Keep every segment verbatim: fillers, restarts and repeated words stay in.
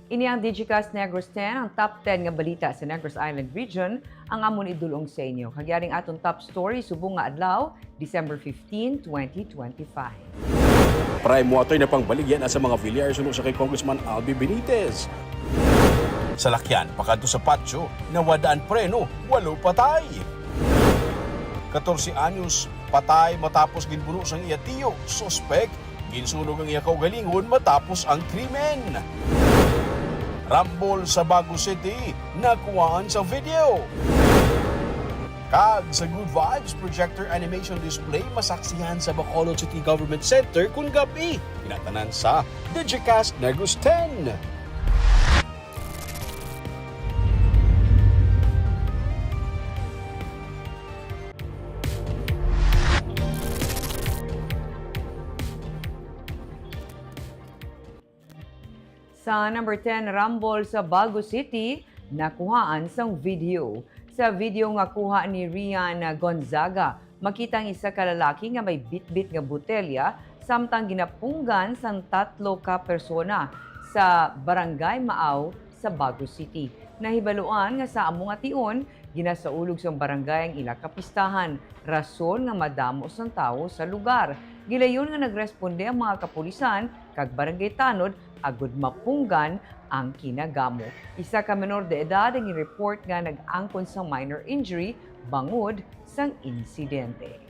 Ini ang Digicast Negros ten, ang top ten nga balita sa Negros Island Region, ang amon idul-ong sa inyo. Kag yari ang aton top story subong nga adlaw, December fifteen, twenty twenty-five. Prime water na pangbaligya na sa mga Villar suno sa kay Congressman Albi Benitez. Salakyan pakadto sa patio, nawad-an preno, walo patay. Katorse anyos, patay matapos ginbuno sang iya tiyo. Suspek, ginsunog ang iya kaugalingon matapos ang krimen. Rambol sa Bago City, nakuhaan sa video. Kag sa Good Vibes projector animation display masaksihan sa Bacolod City Government Center kun gab-i. Kinatanan sa Digicast Negros ten. Sa number ten, rambol sa Bago City, nakuhaan sang video. Sa video nga kuha ni Rian Gonzaga, makita ang isa ka lalaki nga may bitbit nga botelya samtang ginapunggan sang tatlo ka persona sa Barangay Maaw sa Bago City. Nahibaluan nga sa amo nga tion, ginasaulog sang barangay ang ila ka pistahan, rason nga madamo sang tawo sa lugar. Gilayon nga nagresponde ang mga kapulisan kag barangay tanod agud mapunggan ang kinagamo. Isa ka menor de edad ang report nga nag-angkon sang minor injury bangod sang insidente.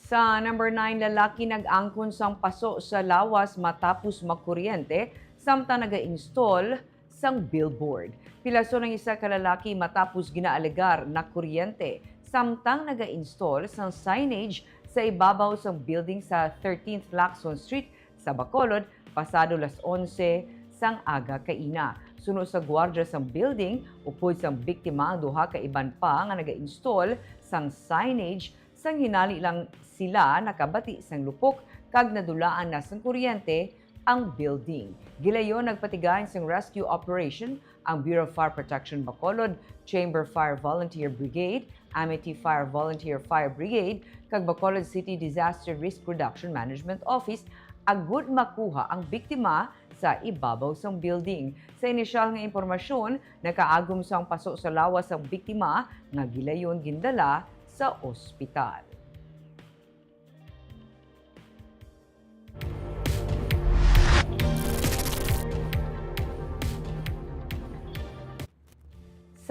Sa number nine, lalaki nag-angkon sang paso sa lawas matapos makuryente samtang naga-install sang billboard. Pilason ang isa ka lalaki matapos ginaalegar nakuryente samtang naga-install sang signage sa ibabaw sang building sa thirteenth Lacson Street sa Bacolod, pasado las onse sang aga kaina. Suno sa gwardya sang building, upod sang biktima ang duha ka iban pa nga naga-install sang signage, sang hinali lang sila nakabati sang lupok kag nadulaan na sang kuryente ang building. Gilayon nagpatigay sang rescue operation ang Bureau of Fire Protection Bacolod, Chamber Fire Volunteer Brigade, Amity Fire Volunteer Fire Brigade, kag Bacolod City Disaster Risk Reduction Management Office agud makuha ang biktima sa ibabaw sang building. Sa inisyal nga impormasyon, nakaagom sang paso sa lawas ang biktima nga gilayon gindala sa ospital.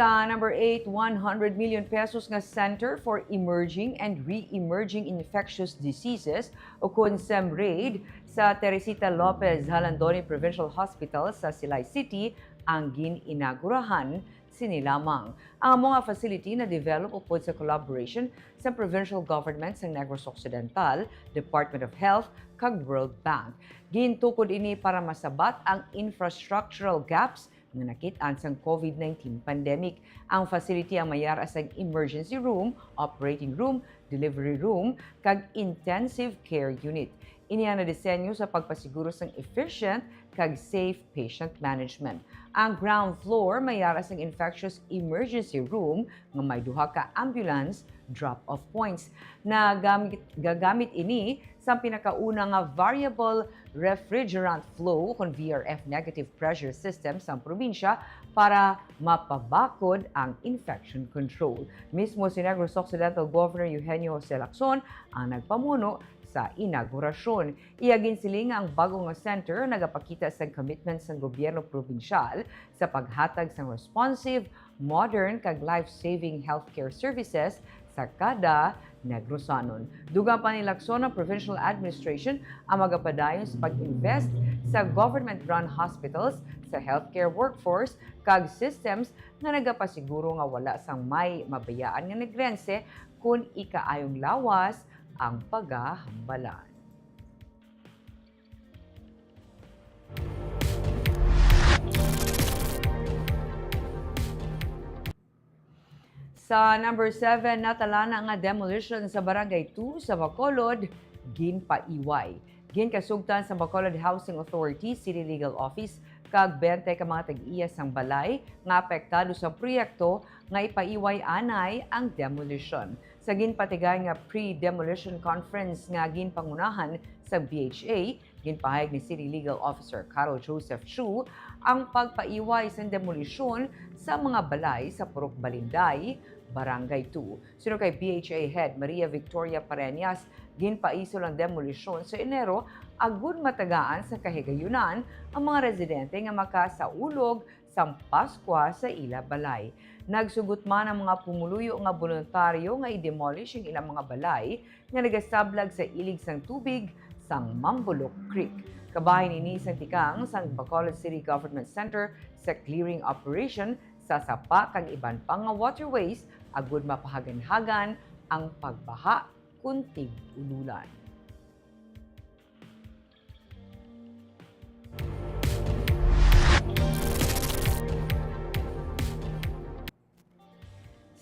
Sa number eight, one hundred million pesos nga Center for Emerging and Re-emerging Infectious Diseases, o kon CEMRAID, sa Teresita Lopez Jalandoni Provincial Hospital sa Silay City ang gin-inagurahan sini lamang. Ang amo nga facility na-develop upod sa collaboration sa provincial government sa Negros Occidental, Department of Health, kag World Bank. Gintukod ini para masabat ang infrastructural gaps nga nakit-an sang COVID nineteen pandemic. Ang facility ang may ara sang emergency room, operating room, delivery room, kag intensive care unit. Ini ang nadisenyo sa pagpasiguro sang efficient kag safe patient management. Ang ground floor may ara sang infectious emergency room nga may duha ka ambulance drop-off points. Nagamit, gagamit ini sa pinakauna nga variable refrigerant flow kon V R F negative pressure system sang probinsya para mapabakod ang infection control. Mismo si Negros Occidental Governor Eugenio Jose Lacson ang nagpamuno sa inaugurasyon. Iya ginsiling nga ang bag-o nga center nagapakita sa commitment sang gobyerno probinsyal sa paghatag sang responsive, modern, kag life-saving healthcare services sa kada Negrosanon. Dugang pa ni Lacson, ang provincial administration ang magapadayon sa pag-invest sa government-run hospitals, sa healthcare workforce, kag systems nga nagapasiguro nga wala sang may mabayaan nga Negrense kon ikaayong lawas ang pagahambalan. Sa number seven, natalana nga demolition sa Barangay two sa Bacolod, ginpaiway. Ginkasugtan sa Bacolod Housing Authority City Legal Office kag bente ka mga tag-iya sang balay nga apektado sa proyekto nga ipaiway anay ang demolition. Sa ginpatigay nga pre-demolition conference nga ginpangunahan sa B H A, ginpahayag ni City Legal Officer Carol Joseph Chu ang pagpaiway sang demolisyon sa mga balay sa Purok Balinday, Barangay two. Suno kay B H A Head Maria Victoria Pareñas, ginpaisol ang demolisyon sa Enero agud matagaan sa kahigayunan ang mga residente nga makasaulog sang Paskwa sa ila balay. Nagsugot man ang mga pumuluyo nga boluntaryo nga i-demolish ang ilang mga balay nga nagasablag sa ilig sang tubig sang Mambulok Creek. Kabahin ini sang tikang sang Bacolod City Government Center sa clearing operation sa sapa kag iban pa nga waterways agud mapahaganhagan ang pagbaha kon tig-ululan.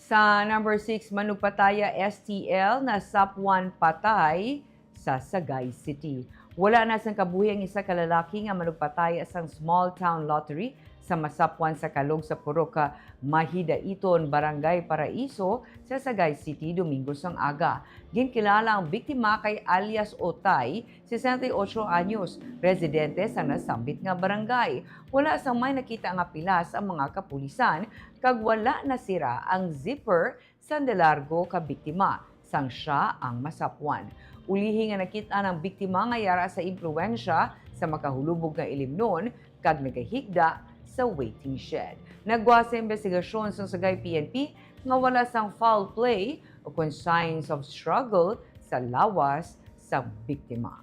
Sa number six, manugpataya S T L nasapwan patay sa Sagay City. Wala na sang kabuhi ang isa ka lalaki nga manugpataya sang small town lottery sa masapwan sa Kalog sa Purok Mahidaiton, Barangay Paraiso, sa Sagay City, Domingo sang aga. Ginkilala ang biktima kay alias Otay, sesenta y ocho anyos, residente sa nasambit nga barangay. Wala sang may nakita nga pilas ang mga kapulisan, kag wala nasira ang zipper sang de largo ka biktima, sang sia ang masapwan. Ulihi nga nakit-an ang biktima nga yara sa impluwensya sa makahulubog nga ilimnon kag nagahigda sa waiting shed. Nagwa sa imbestigasyon sang Sagay P N P nga wala sang foul play o kon signs of struggle sa lawas sa biktima.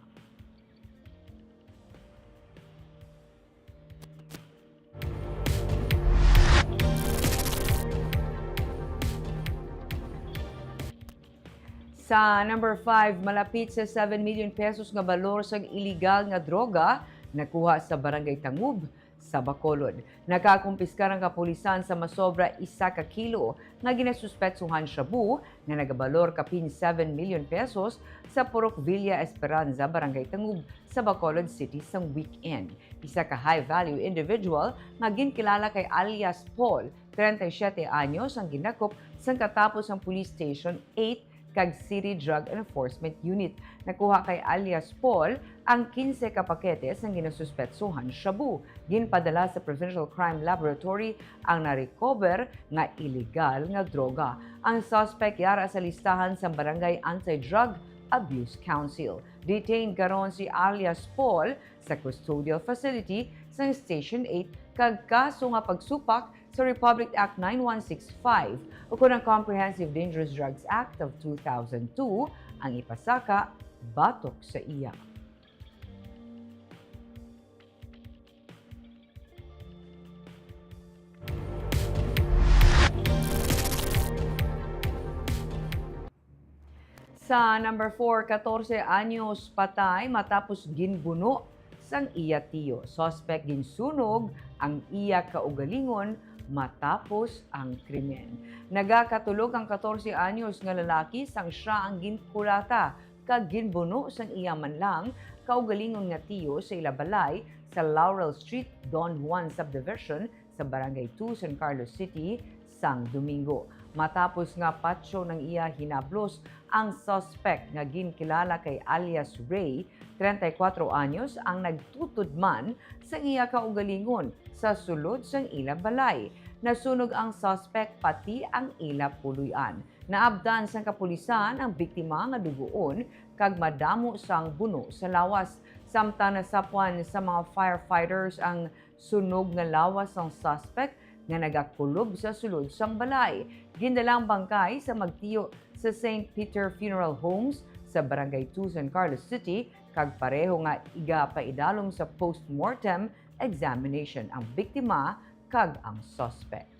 Sa number five, malapit sa seven million pesos nga balor sang iligal nga droga nakuha sa Barangay Tangub sa Bacolod. Nakakumpiskar ang kapulisan sa masobra isa ka kilo nga ginasuspetsuhan shabu nga nagabalor kapin seven million pesos sa Purok Villa Esperanza, Barangay Tangub, sa Bacolod City sang weekend. Isa ka high-value individual nga ginkilala kay alias Paul, treinta y siete anyos, ang ginakop sang katapos ang Police Station eight kag City Drug Enforcement Unit. Nakuha kay alias Paul ang quince ka pakete sang ginasuspetsuhan shabu. Ginpadala sa Provincial Crime Laboratory ang na-recover nga iligal nga droga. Ang suspect yara sa listahan sang Barangay Anti-Drug Abuse Council. Detained karon si alias Paul sa custodial facility sang Station eight kag kaso nga pagsupak sa Republic Act nine one six five ukon ang Comprehensive Dangerous Drugs Act of two thousand two ang ipasaka batok sa iya. Sa number four, katorse anyos patay matapos ginbuno sang iya tiyo. Suspect ginsunog ang iya kaugalingon matapos ang krimen. Nagakatulog ang katorse anyos nga lalaki sang siya ang ginkulata kag ginbuno sang iya man lang kaugalingon nga tiyo sa ila balay sa Laurel Street, Don Juan Subdivision, sa Barangay two, San Carlos City, sang Domingo. Matapos nga patyon ang iya hinablos, ang suspect nga ginkilala kay alias Ray, treinta y cuatro anyos, ang nagtutod man sa iya kaugalingon sa sulod sang ila balay. Nasunog ang suspect pati ang ila puloy-an. Naabtan sang kapulisan ang biktima nga dugoon kag madamo sang buno sa lawas. Samtang nasapwan sa mga firefighters ang sunog nga lawas sang suspect nga nagakulob sa sulod sang balay. Gindala ang bangkay sa magtiyo sa Saint Peter Funeral Homes sa Barangay two, San Carlos City, kag pareho nga igapaidalom sa postmortem examination ang biktima kag ang suspect.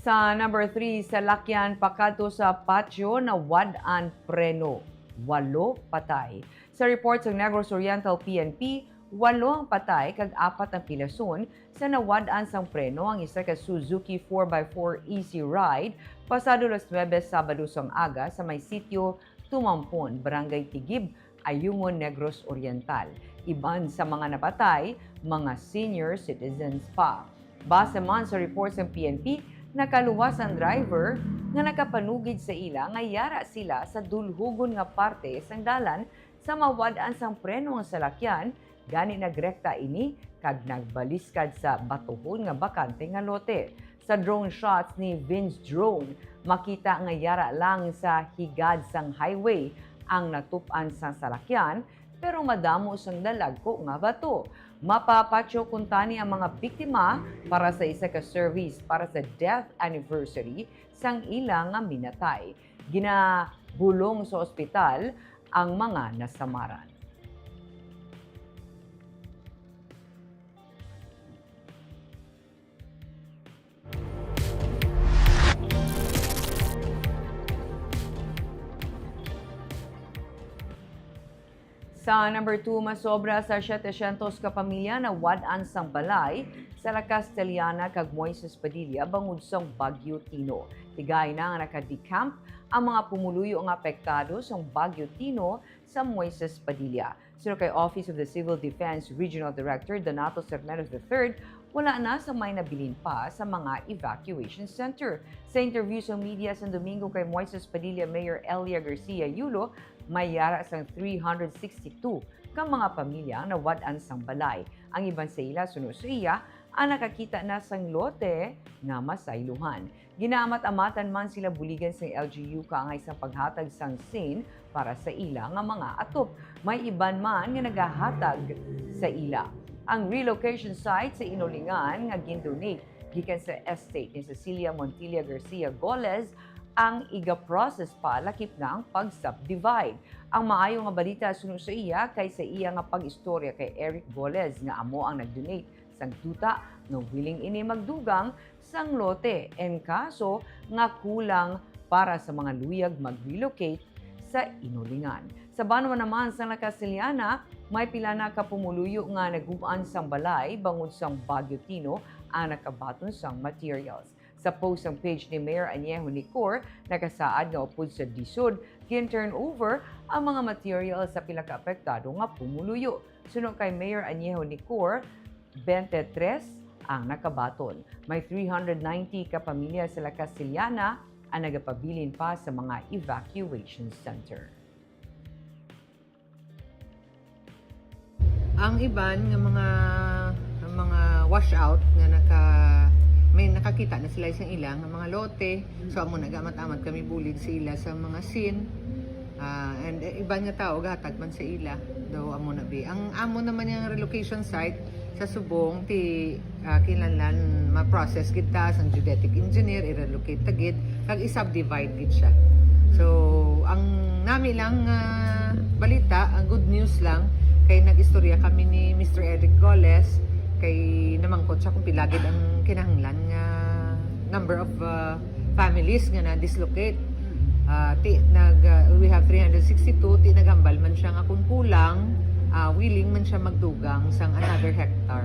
Sa number three, salakyan pakadto sa patyo nawad-an preno, walo patay. Sa report sa Negros Oriental P N P, Walo ang patay kag apat ang pilason sa nawad-an sang preno ang isa ka Suzuki four by four Easy Ride pasado Las nuebe Sabado sang aga sa may sitio Tumampon, Barangay Tigib, Ayungon, Negros Oriental. Iban sa mga napatay, mga senior citizens pa. Base man sa report sang P N P, nakaluwas ang driver nga nakapanugid sa ila nga yara sila sa dulhugon nga parte sang dalan sa mawad-an sang preno ang salakyan, gani nagrekta ini kag nagbaliskad sa batuhon nga bakante nga lote. Sa drone shots ni Vince Drone, makita nga yara lang sa higad sang highway ang natup-an sang salakyan, pero madamo sang dalagko nga bato. Mapapatyo kuntani ang mga biktima para sa isa ka service para sa death anniversary sang ila nga minatay. Ginabulong sa ospital ang mga nasamaran. Sa number two, masobra sa setecientos ka pamilya nawad-an sang balay sa La Castellana kag Moises Padilla bangod sang Bagyo Tino. Tigayon na nga naka-decamp ang mga pumuluyo nga apektado sang Bagyo Tino sa Moises Padilla. Suno kay Office of the Civil Defense Regional Director Donato Sermeros the third, wala na sang may nabilin pa sa mga evacuation center. Sa interview sa media sa Domingo kay Moises Padilla Mayor Elia Garcia Yulo, may yara sang three hundred sixty-two ka mga pamilya ang nawad-an sang balay. Ang iban sa ila, suno sa iya, ang nakakita na sang lote nga masaylohan. Ginaamat-amatan man sila buligan sang L G U kaangay sang paghatag sang sin para sa ila nga mga atop. May iban man nga nagahatag sa ila. Ang relocation site sa Inolingan nga gindonate gikan sa estate ni Cecilia Montilla Garcia Goles ang iga-process pa lakip na ang pag-subdivide. Ang maayo nga balita suno sa iya kay sa iya nga pag-istorya kay Eric Goles nga amo ang nag-donate sang duta nga willing ini magdugang sang lote in kaso nga kulang para sa mga luyag mag-relocate sa Inolingan. Sa banwa naman sang La Castellana, may pila na ka pumuluyo nga nagub-an sang balay bangod sang Bagyo Tino ang nakabaton sang materials. Sa post sang page ni Mayor Añejo Nicor, nakasaad nga upod sa DSUD, gin-turn over ang mga material sa pila ka apektado nga pumuluyo. Suno kay Mayor Añejo Nicor, twenty-three ang nakabaton. May three hundred ninety ka pamilya sa La Castellana ang nagapabilin pa sa mga evacuation center. Ang iban nga mga, mga washout nga naka-, may nakakita na sila sang ila nga mga lote. So, amo nagaamat-amat kami bulig sa ila sa mga sin. Ah, and, eh, iban nga tao gahatag man sa ila. Daw amo na bi. Ang amo naman nga relocation site sa subong ti, ah, kinahanglan ma-process gid ta sang geodetic engineer, i-relocate ta gid, kag i-subdivide gid siya. So, ang nami lang nga balita, ang good news lang, kay nag-istorya kami ni Mister Eric Goles, kay namangkot siya kung pila gid ang kinahanglan nga number of, ah, families nga na-dislocate. Ah, ti nag, ah, we have three hundred sixty-two, ti naghambal man siya nga kung kulang, ah, willing man siya magdugang sang another hectare.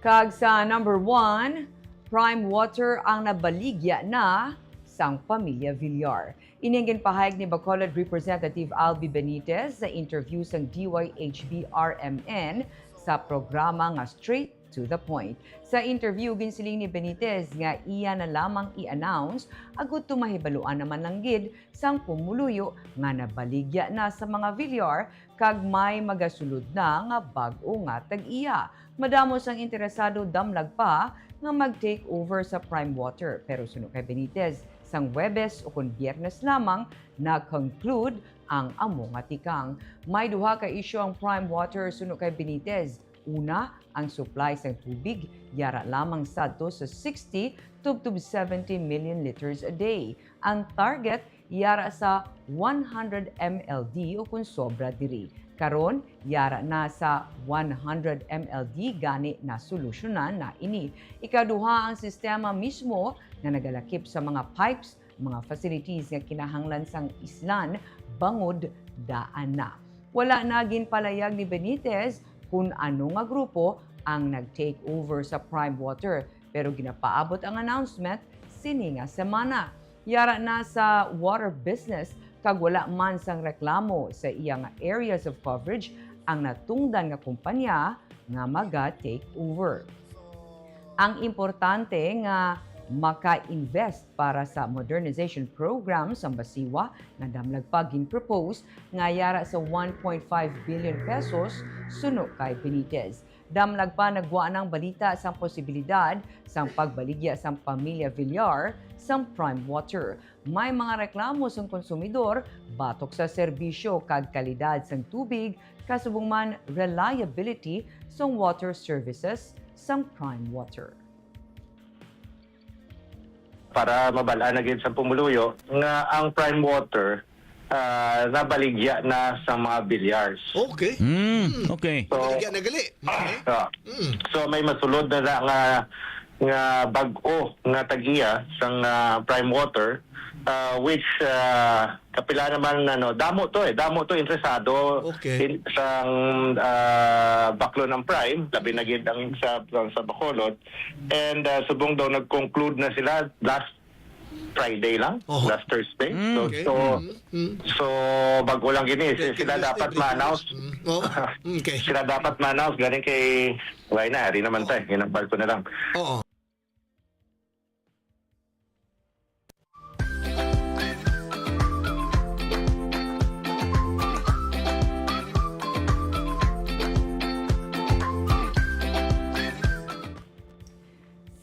Kag sa number one, Prime Water ang nabaligya na sang pamilya Villar. Ini ang ginpahayag ni Bacolod Representative Albi Benitez sa interview sang D Y H B R M N sa programa nga Straight to the Point. Sa interview, ginsiling ni Benitez nga iya na lamang i-announce agud to mahibaluan naman lang gid sang pumuluyo nga nabaligya na sa mga Villar kag may magasulod na nga bag-o nga tag-iya. Madamo sang interesado damlag pa nga mag-take over sa Prime Water, pero suno kay Benitez, sang Huwebes ukon Biyernes lamang na-conclude ang amo nga tikang. May duha ka isyu ang Prime Water suno kay Benitez. Una, ang supply sang tubig yara lamang sadto sa sixty tubtob seventy million liters a day. Ang target yara sa one hundred M L D ukon sobra diri. Karon, yara na sa one hundred M L D gani nasolusyonan na ini. Ikaduha, ang sistema mismo nga nagalakip sa mga pipes, mga facilities nga kinahanglan sang islan bangod daan na. Wala na ginpalayag ni Benitez kun ano nga grupo ang nag-take over sa Prime Water, pero ginapaabot ang announcement sini nga semana. Yara na sa water business kag wala man sang reklamo sa iya nga areas of coverage ang natungdan nga kumpanya nga maga-take over. Ang importante nga maka-invest para sa modernization program sang Basiwa nga damlag pa gin-propose nga yara sa one point five billion pesos suno kay Benitez. Damlag pa nagwa ang balita sang posibilidad sang pagbaligya sang pamilya Villar sang Prime Water. May mga reklamo sang konsumidor batok sa serbisyo kag kalidad sang tubig, kasubong man reliability sang water services sang Prime Water. Para mabal-an na gid sa pumuluyo nga ang Prime Water ah, nabaligya na sa mga Villars. Okay. Mm, okay. So, Baligya na gali. Okay. ah, Mm. so may masulod na na nga nga bag-o nga tag-iya sang ah, Prime Water ah, which ah, kapila naman ano damo to eh damo to interesado Okay. in, sang ah, Bacolod ang Prime labi na gid ang sa sa Bacolod and ah, subong daw nag-conclude na sila last Friday lang, Oho. last Thursday. Mm. So, Okay. so, Mm, mm. so bago lang gini, si- sila Tuesday, dapat breaking ma-announce. news. Mm. Oh. Okay. Sila dapat ma-announce galing kay why na, ari naman tayo, ginambal ko na lang. Oo.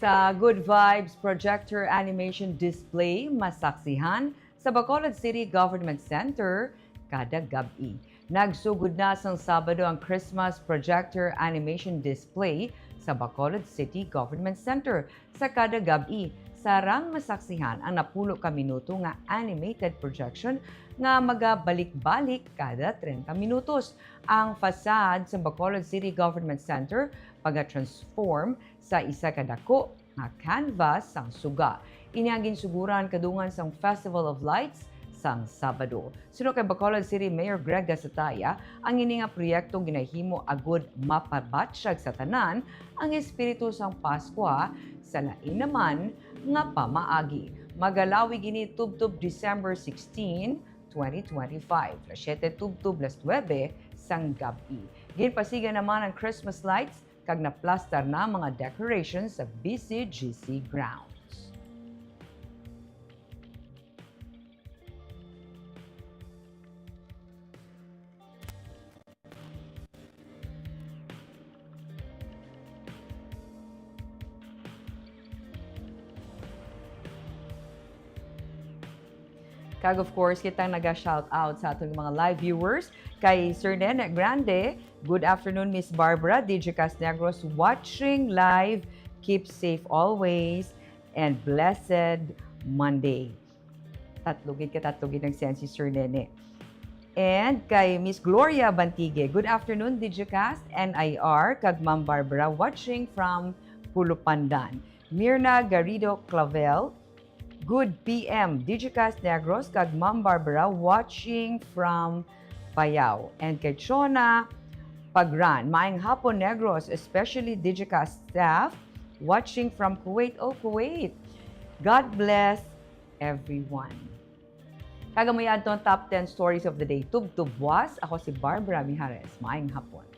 Sa Good Vibes Projector Animation Display, masaksihan sa Bacolod City Government Center kada gab-i. Nagsugod na sang Sabado ang Christmas Projector Animation Display sa Bacolod City Government Center sa kada gab-i. Sarang masaksihan ang napulo ka minuto nga animated projection nga magabalik-balik kada trenta minutos. Ang facade sa Bacolod City Government Center pagatransform sa isa ka dako nga canvas sang suga. Ini ang ginsuguran kadungan sang Festival of Lights sang Sabado. Suno kay Bacolod City Mayor Greg Gasataya, ang ini nga proyekto ginahimo agud mapabatyag sa tanan ang espiritu sang Paskwa sa lain naman nga pamaagi. Magalawig ini tubtob December sixteen, twenty twenty-five, las siete tubtob las nuebe sang gab-i. Ginpasiga naman ang Christmas lights kag naplastar na ang mga decorations sa B C G C grounds. Kag of course, kitang naga-shout out sa aton mga live viewers, kay Sir Nene Grande. Good afternoon, Miss Barbara. Digicast Negros watching live. Keep safe always and blessed Monday. Tatlo gid ka, tatlo gid nag-send si Sir Nene. And kay Miss Gloria Bantigue, good afternoon, Digicast, N I R, kag Ma'am Barbara, watching from Pulupandan. Mirna Garrido Clavel, good P M, Digicast Negros, kag Ma'am Barbara, watching from Payao. And kay Chona Pagran, maayong hapon, Negros, especially Digicast staff, watching from Kuwait. Oh, Kuwait! God bless everyone. Kag amo yadto ang top ten stories of the day. Tubtob buas, ako si Barbara Mijares. Maayong hapon.